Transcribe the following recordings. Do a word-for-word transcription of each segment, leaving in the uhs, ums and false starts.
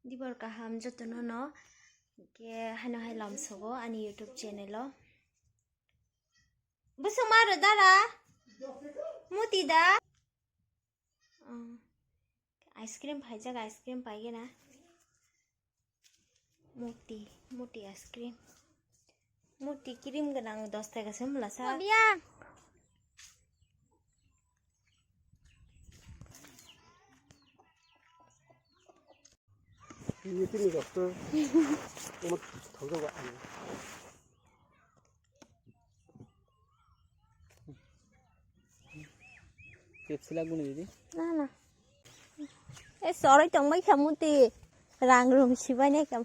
Dibor kaham jotono no, ke hano hai lamsogo ani YouTube channel o. Busu maro dara? Muti da? Oh. Ice cream phaijak, ice cream paigena. Muti, muti ice cream. Muti cream gwnang dos taka se mlasa. Biya. Ini tini dos taka. Omo thangjago ani. Pepsi laguni didi? Na, na. E, sorry, tongbai kha muti. Rang rung sibai nai kam.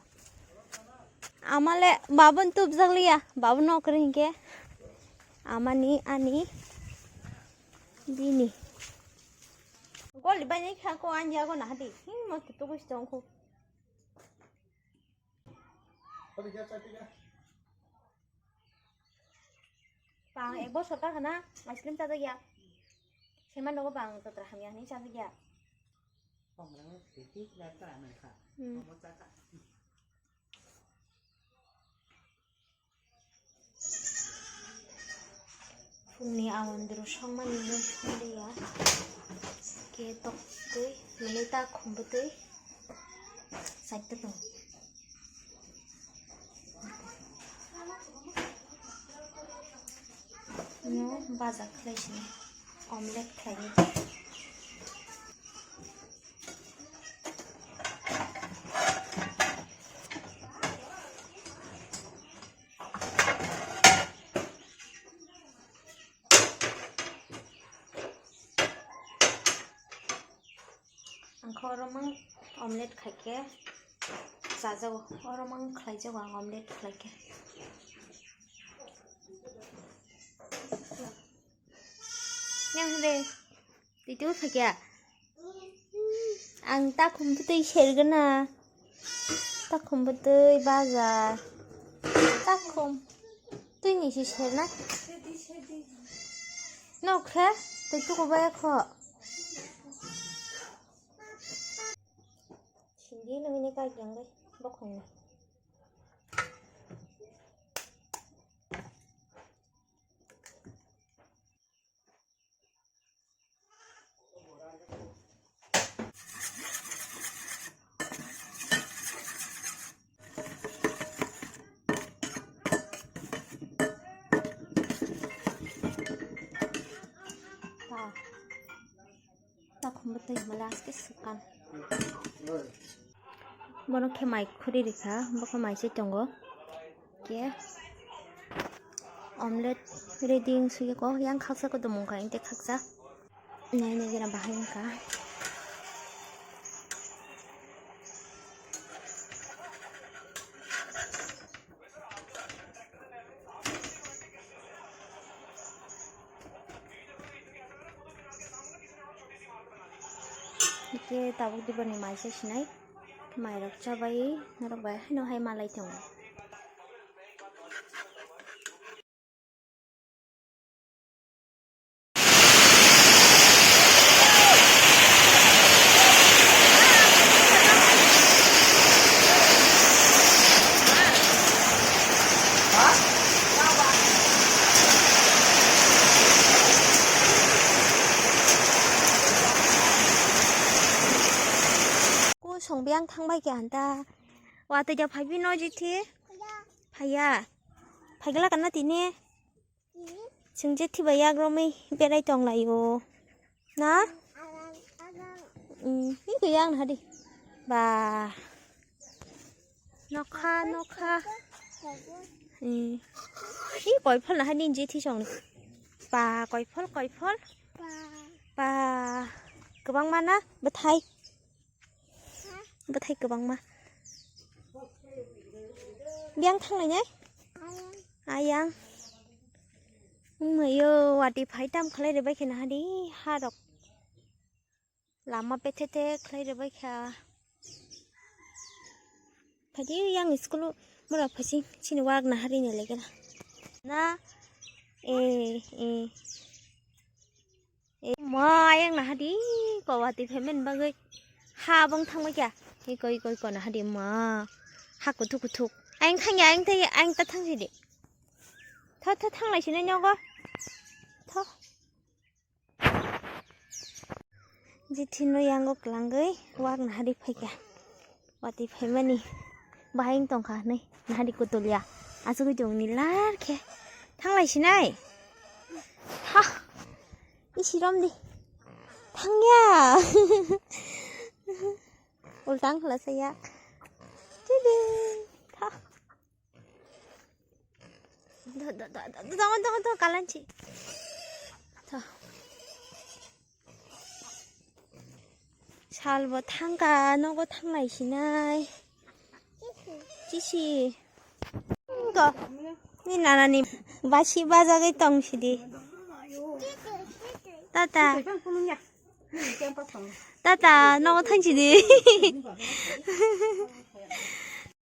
Amale babun tubjak liya. Babun nokri hingke. Amani, ani, bini. Goli bai nai kha ko anja go na hadi. Hing mo tutu gusi tong khu. Bang ek bosor ka khana ice cream chajakya. Sema nogo bang totra hamya hinwi chajakya. Hmm. Phungni awan dru songmani mui songlia. Ke tok twi, mwnwi ta khumbu twi. Side to tong. No, baja khlai sini. Omelette khlai ni. Ang khe oro mang omelette khai khe chajago, oro mang khlai jago ang omelette khlai khe. Yang de, twi tu phakya. Ang takhum bwtwi sergana. Takhum bwtwi baja. Takhum. Twi ni si serna. Nokha, twi tu ko baya kho. Sindi nangni kai yang dai, bokhong ni. Takhum bwtwi hwnmale aske swkang. Bono khe mai khuri rikha, bokhe mai se tongo. Khe omelette ready wng sui kok, yang khaksa kotomung kha, inte khaksa. Nai nai gana bahai wngkha. Hingke tabuk diboni mai se sinai, mairok chabai norok bai haino hai malai tongo. Kusong biyang thangbai khe hanta. Watwi da phaibi no jithi? Phaiya. Phaigla kana tini? Chwng je thiba yagromwi berai tonglaio. Na? Mm, ni khe yang hadi. Ba. Nokha, nokha. Mm. Ni koiphol na hani je thi song. Ba, koiphol, koiphol. Ba. Kwbangma na bwthai. Bwthai kwbangma. Biyang thanglai nai? Ayang. Wngmaio, watwi phai tam khlai rwbai khe nahadi harok. Lama pethe the khlai rwbai kha. Phaidi yang school o mura phaising chini wak nahari ni legena. Na, eh, eh. Eh, ma, ayang nahadi, ko watwi phaimani bagwi ha bong thangbai kha. Iko, iko, iko, nahadi ma. Ha kuthuk, kuthuk. Ayang thangya, ayang thangya, ayang ta thangsi di. Tho, tho, thanglai sinai nogo. Tho. Jithino yango klangwi wak nahadi phaikha. Watwi phaimani bahai wng tongkha hinwi nahadi kutulya. Asugwi tongni lar khe. Thanglai sinai. Ha. Isi romdi. Thangya. Ultang khwlasa yak. Tidi. Tha. Tho, tho, tho, tho, tho, tho, tho, kalanchi. Tho. Salbo thangka, nogo thanglai sinai. Chisi. Ko. Ni nanani basi bajagwi tong sidi. Tata. Tata, nogo thang sidi.